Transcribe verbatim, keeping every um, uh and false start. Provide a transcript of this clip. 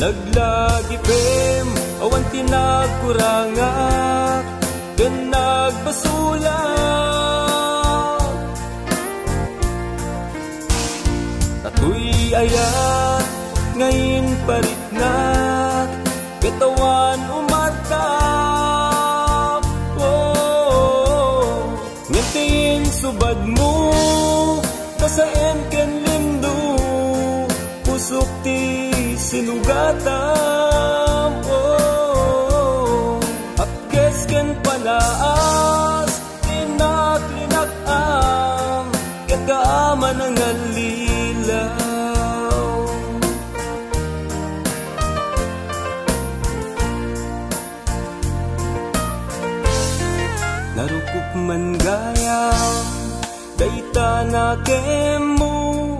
Naglagipem, awan ti nagkurangak, ken nagbasolak. Tatoy aya nga inpariknak, ket awan umartak. Oh, ngem ti insubadmo, kasaem ken lindo, pusok ti sinugata.